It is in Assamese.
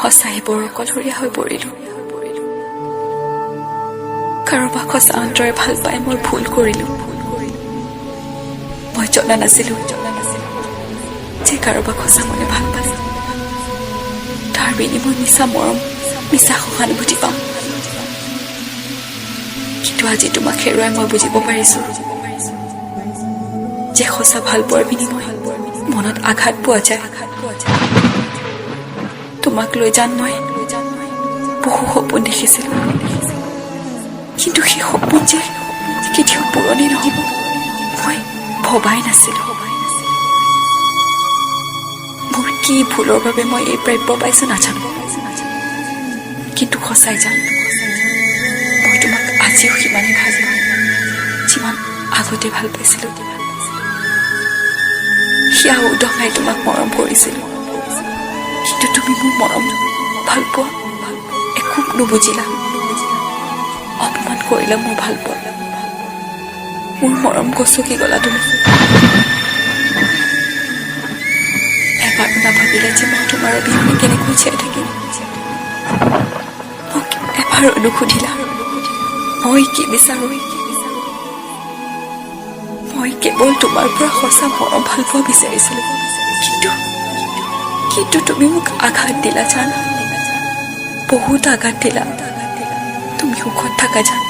সঁচাই বৰ অকলশৰীয়া হৈ পৰিলো। কাৰোবাক সঁচা অন্তৰে ভাল পাই মই ভুল কৰিলো। মই জনা নাছিলো যে কাৰোবাক সঁচা মনে ভাল পালে তাৰ বিনিময় মিছা মৰম, মিছা সহানুভূতি পাম। কিন্তু আজি তোমাক হেৰুৱাই মই বুজিব পাৰিছো যে সঁচা ভাল পোৱাৰ বিনিময় মনত আঘাত পোৱা যায়। তোমাক লৈ জান মই বহু সপোন দেখিছিলো, কিন্তু সেই সপোন যে কেতিয়াও পূৰণেই নহ'ব, মই ভবাই নাছিলো। মোৰ কি ভুলৰ বাবে মই এই প্ৰাপ্য পাইছো নাজানো, কিন্তু সঁচাই জান, মই তোমাক আজিও সিমানেই ভাল পাওঁ যিমান আগতে ভাল পাইছিলো। হিয়া উদঙাই তোমাক মৰম কৰিছিলো, কিন্তু তুমি মোৰ মৰম, ভাল পোৱা একো নুবুজিলা। অপমান কৰিলা মোৰ ভাল পোৱা, মোৰ মৰম গচকি গলা তুমি। এবাৰো নাভাবিলা যে মই তোমাৰ অবিহনে কেনেকৈ জীয়াই থাকিম। মোক এবাৰো নুসুধিলা মই কি বিচাৰো। মই কেৱল তোমাৰ পৰা সঁচা মৰম, ভাল পোৱা বিচাৰিছিলো, কিন্তু তুমি মোক আঘাত দিলা জান, বহুত আঘাত দিলা। তুমি সুখত থাকা জান।